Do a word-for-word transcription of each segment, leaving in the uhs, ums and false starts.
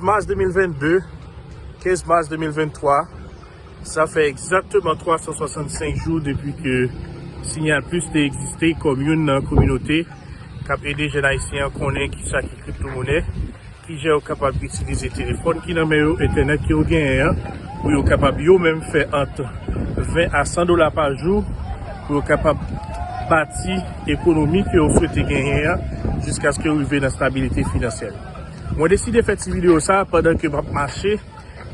Mas de mil vennde, kenz mas de mil venntwa, sa fè egzakteman twa san swasannsenk jou depi ke Signal Plus te egziste kòm youn nan kominote k ap ede jèn ayisyen an konnen kisa ki kriptomonè, kijan yo kapab itilize telefòn ki nan men yo, entènèt ke yo genyen an, pou yo kapab yo menm fè ant ven a san dola pa jou, pou yo kapab bati ekonomi ke yo swete genyen an, jiskaske yo rive nan stabilite finansyèl. Mwen deside fè ti videyo sa pandan ke m ap mache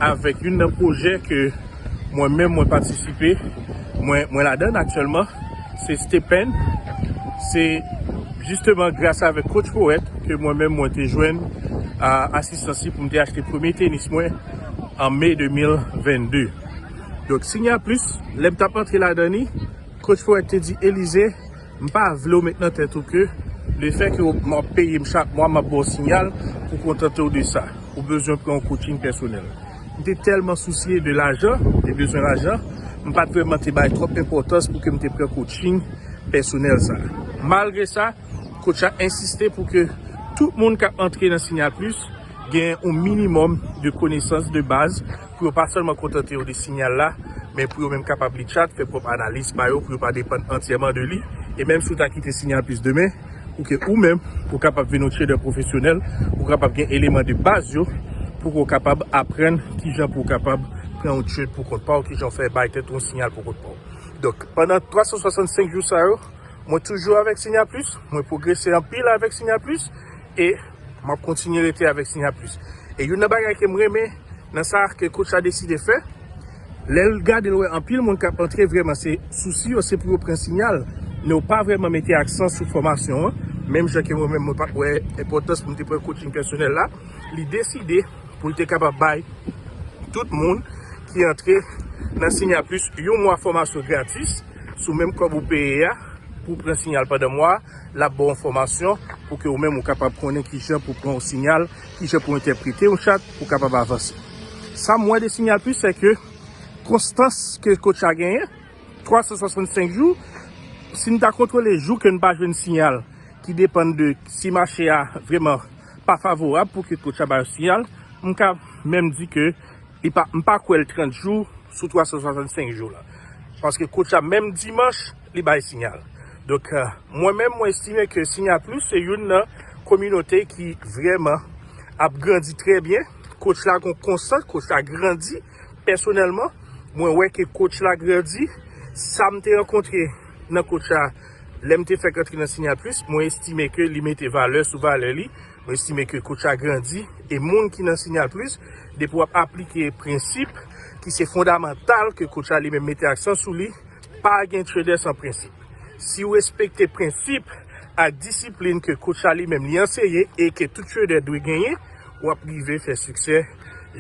avèk youn nan pwojè ke mwen menm mwen patisipe, mwen, mwen ladan aktyèlman, se Stephen. Se jisteman gras avèk Coach Poète ke mwen menm mwen te jwenn a, asistans li pou m te achte premye tenis mwen an me de mil vennde. Donk, Signal Plus, lè m t ap antre ladan li, Coach Poète te di, Elize, m pa vle w met nan tèt ou ke lefè ke w, m ap peye m chak mwa, m ap ba w Signal pou kontante w de sa. Ou bezwen pran yon coaching pèsonèl. M te tèlman sousye de lajan, m te bezwen lajan, m pa t vrèman te bay twòp enpòtans pou ke m te pran coaching pèsonèl sa. Malgre sa, coach la ensiste pou ke tout moun k ap antre nan Signal Plus gen yon minimòm de konesans de baz pou yo pa sèlman kontante yo de Signal la, men pou yo menm kapab li chat, fè pwòp analiz pa yo, pou yo pa depann antyèman de li. E menm si w ta kite Signal Plus demen, pou ke ou menm, ou kapab vin yon trader pwofesyonèl, ou kapab gen eleman de baz yo, pou ke w kapab aprann kijan pou w kapab pran yon trade pou kont pa w, kijan w fè bay tèt ou yon Signal pou kont pa w. Donk, pandan twa san swasannsenk jou sa yo, mwen toujou avèk Signal Plus, mwen pwogrese anpil avèk Signal Plus, e m ap kontinye rete avèk Signal Plus. E youn nan bagay ke m renmen nan sa ke coach la deside fè, lè l gade l wè anpil moun k ap antre vrèman se sousi yo se pou yo pran Signal, men yo pa vrèman mete aksan sou fòmasyon an, menm jan ke mwen menm mwen pa t wè enpòtans pou m te pran coaching pèsonèl la, li deside pou l te kapab bay tout moun ki antre nan Signal Plus yon mwa fòmasyon gratis sou menm kòb ou peye a pou pran Signal pandan mwa, l ap ba w yon fòmasyon pou ke ou menm ou kapab konnen kijan pou pran yon Signal, kijan pou entèprete yon chat pou kapab avanse. Sa m wè de Signal Plus, se ke konstans ke coach la genyen, twa san swasannsenk jou, si n ta kontwole jou ke n pa jwenn Signal, ki depann de si mache a vrèman pa favorab pou ke coach la ba yo Signal, m ka menm di ke li pa, m pa kwè l trant jou sou twa san swasannsenk jou la. Paske coach la, menm dimanch, li bay Signal. Donk, euh, mwen menm, mwen estime ke Signal Plus se youn nan kominote ki vrèman ap grandi trè byen. Coach la gon konstans, coach la grandi. Pèsonèlman, mwen wè ke coach la grandi. Sa m te rankontre nan coach la, lè m te fèk antre nan Signal Plus, mwen estime ke li mete valè sou valè li. Mwen estime ke coach la grandi. E moun ki nan Signal Plus, depi w ap aplike prensip ki se fondamantal ke coach la li menm mete aksan sou li, pa gen trader san prensip. Si w respekte prensip ak disiplin ke coach la li menm li anseye e ke tout trader dwe genyen, w ap rive fè siksè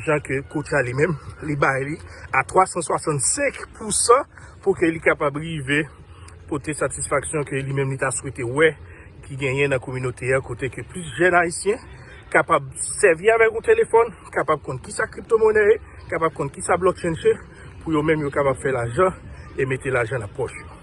jan ke coach la li menm li bay li a twa san swasannsenk pousan pou ke li kapab rive pote satisfaksyon ke li menm li ta swete wè ki genyen nan kominote a, kote ke plis jèn ayisyen kapab sèvi avèk yon telefòn, kapab konn kisa kriptomonè ye, kapab konn kisa blockchain ye, pou yo menm yo kapab fè lajan e mete lajan nan pòch yo.